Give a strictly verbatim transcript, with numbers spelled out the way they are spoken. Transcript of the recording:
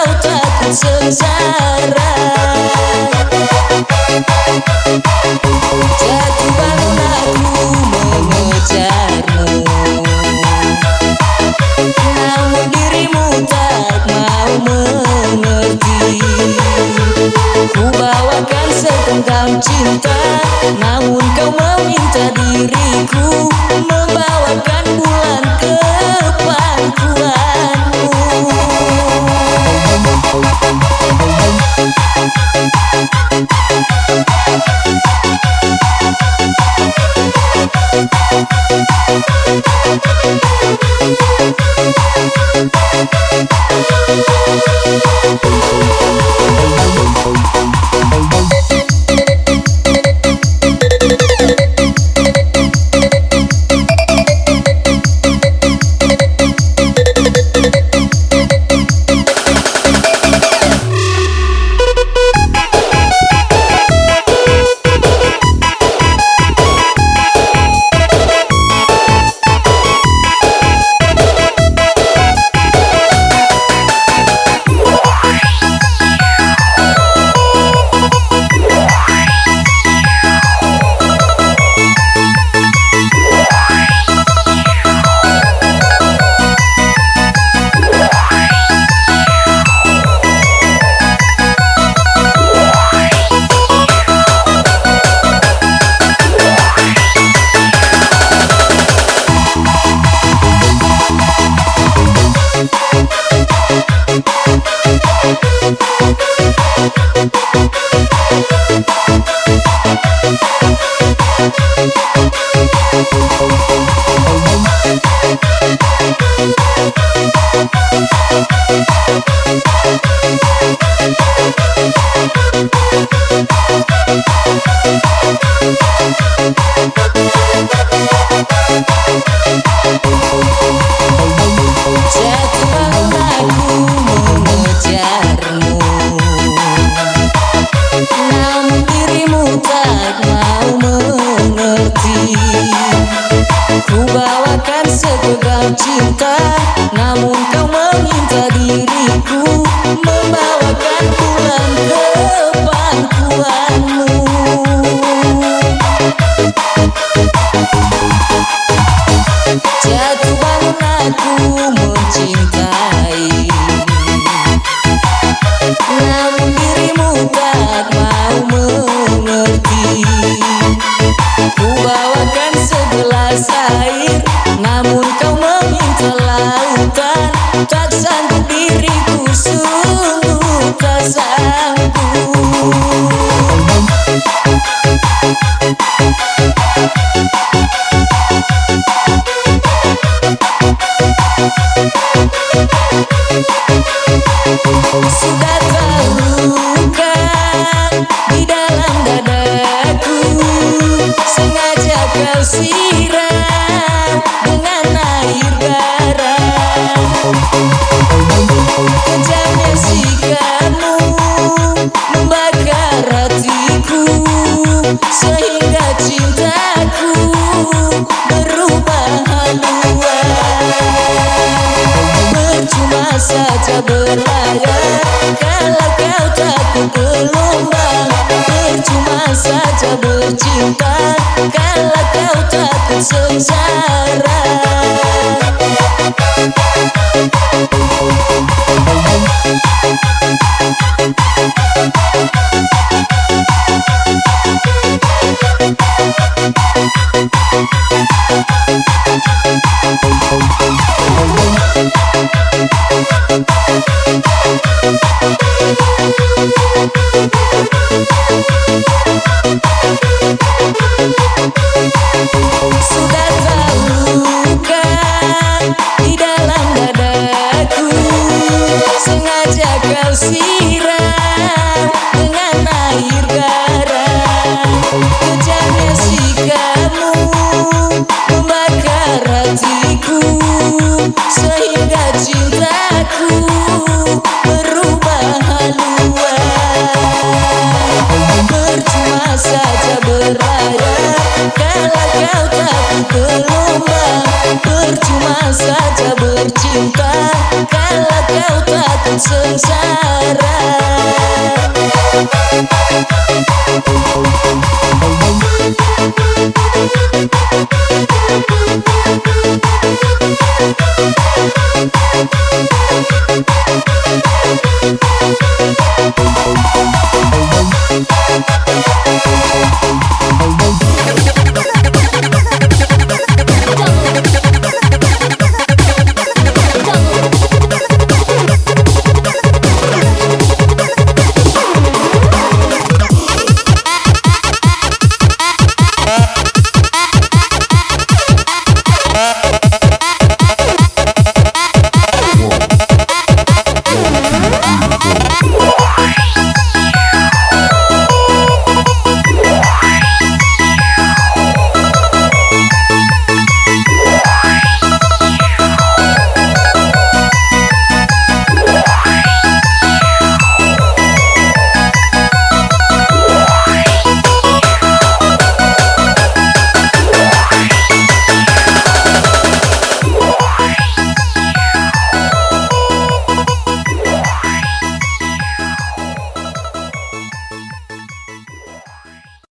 Kau takut sengsara. Jatuh bangun aku mengejarmu, namun dirimu tak mau mengerti. Ku bawakan segenggam cinta, namun kau meminta diriku membawakan bulan ke pangkuanmu. Jatuh bangun aku mengejarmu, namun dirimu tak mau mengerti. Ku bawakan segenggam cinta, namun kau meminta diriku membawakan bulan ke pangkuanmu. Jatuh bangun aku mencintai, namun dirimu tak mau mengerti. Ku bawakan segelas air, namun kau meminta lautan. Tak sanggup diriku, sungguh tak sanggup. Sudah terluka di dalam dadaku, sengaja kau siram dengan air garam. Kejamnya sikapmu membakar hatiku, sehingga cintaku berubah haluan. Percuma saja berlayar kalau kau takut gelombang. Percuma saja bercinta kalau kau takut sengsara. Sudah terluka di dalam dadaku, sengaja kau siram dengan air garam. Kejamnya sikapmu membakar hatiku, sehingga cintaku berubah haluan.